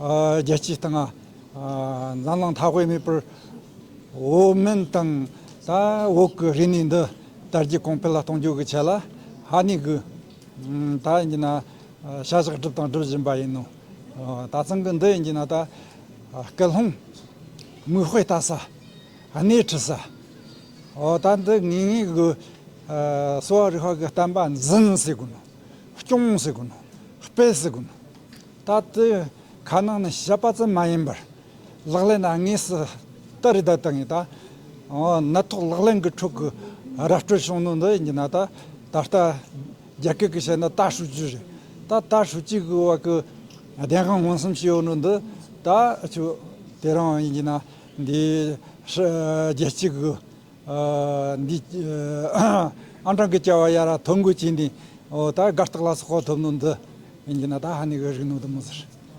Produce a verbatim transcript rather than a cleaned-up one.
ཨ་རྒྱལ་སྤྱིའི་སྟེང་ང་ཨ་འཛམ་གླིང་མཐའ་དབུས་མེད་པར་བོད་སྨན་དང་ད་བོད་ཀྱི་རིག་གནས་འདི་དར་རྒྱས་གོང་འཕེལ་ལ་གཏོང་རྒྱུ་གི་ཆེད་ལ་ཧ་ནི་གི་ཨ་ད་ཡིན་གྱི་ན་ཨ་བྱ་གཞག་སྒྲུབ་དང་སྒྲུབ་བཞིན་པ་ཡིན་ནོ། ཨ་ད་ཚང་གི་འདི་ཡིན་གྱི་ན་ད་ཨ་སྐུལ་སློང་མིག་དཔེ་ལྟ་ས། སྣེ་ཁྲིད་ས། འོ་ད་འདི་ངེད་ངེད་གི་ཨ་གསོ་བ་རིག་པ་གི་བསྟན་པ་འཛིན་ཟེར་གོ་ནོ། སྐྱོང་ཟེར་གོ་ནོ། སྤེལ་ཟེར་གོ་ནོ། ད་དེ་ཁ་ནང་ནས་བཤད་པ་ཙམ་མ་ཡིན་པར་ལག་ལེན་ན་དངོས་སུ་ལྟ་རེ་ད་བཏང་ངེ་ད། འོ་ནད་ཐོག་ལག་ལེན་གི་ཁྲོད་གི་ར་སྤྲོད་བྱུང་ནོ་འདི་ཡིན་གྱི་ན་ད་ད་ལྟ་རྒྱ་སྐད་གི་བཤད་ན་ད་ཧྲུའུ་ཅི་རེད། ད་ད་ཧྲུའུ་ཅི་གི་བ་གི་བདེན་དཔང་མངོན་སུམ་བྱས་ཡོད་ནོ་འདི་ད་ཆུ་དེ་རང་ཡིན་གྱི་ན། འདི་ཧྲི་རྒྱལ་སྤྱི་གི་ཨ་འདི་ཨ་ཨང་གྲངས་ཀྱི་བྱ་བ་ཡ་ར་ཐོ་འགོད་བྱས་ནས་འོ་ད་དགའ་རྟགས་ལ་སོགས་པ་ཐོབ་ནོ་འདི་ཡིན་གྱི་ན་ད་ཧ་ནི་གི་རིག་ནོ་འདི་མོ་ཟེར།